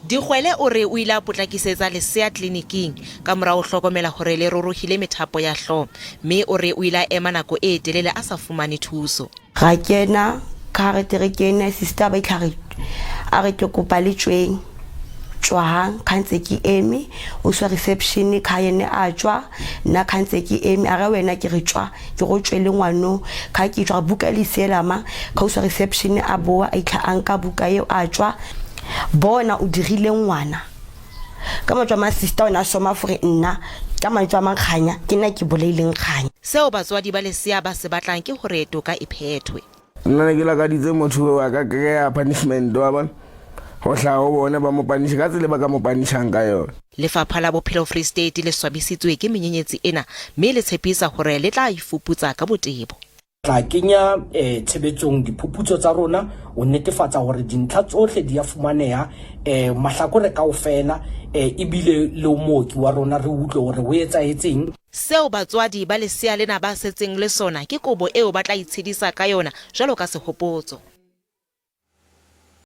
Dikgwele o re o ile a potlakisetsa lesea tleliniking ka mora ho hlokomela hore le ruruhile methapo ya hlooho mme o re o ile a ema nako e telele a sa fumane thuso. Ra kena ka hare terekeng, sister ba itlha re a re ke kopa le tšweng tšwang kha ntse ke eme o swa reception kha yene a tšwa nna kha ntse ke eme a re wena ke re tšwa ke go tšwele ngwano kha ke tšwa buka le siela ma kha o swa reception a boa a itlha a nka buka eo a tšwa bona o dirile ngwana ka mantswe a mang sister o ne a soma fore nna ka mantswe a mang kganya ke nna ke bolaileng kganya. Seo batswadi ba lesea ba se batlang ke hore toka e phethwe. Nna ne ke lakaditse motho eo a ka kry-a punishment wa bona go hlaga go bone ba mo punishe ka tsela e ba ka mo punishang ka yone. Lefapha la Bophelo Free State le swabisitswe ke menyenyetsi ena mme le tshepisa hore le tla e fuputsa ka botebo. Tla kenya eh, tshebetsong diphuputso tsa rona ho netefatsa hore dintlha tsohle di a fumaneha eh, mahlakore kaofela eh, ebile le mooki wa rona re utlwe hore ho etsahetseng. Seo batswadi ba lesea lena ba setseng le sona ke kobo eo ba tla itshedisa ka yona jwalo ka sehopotso.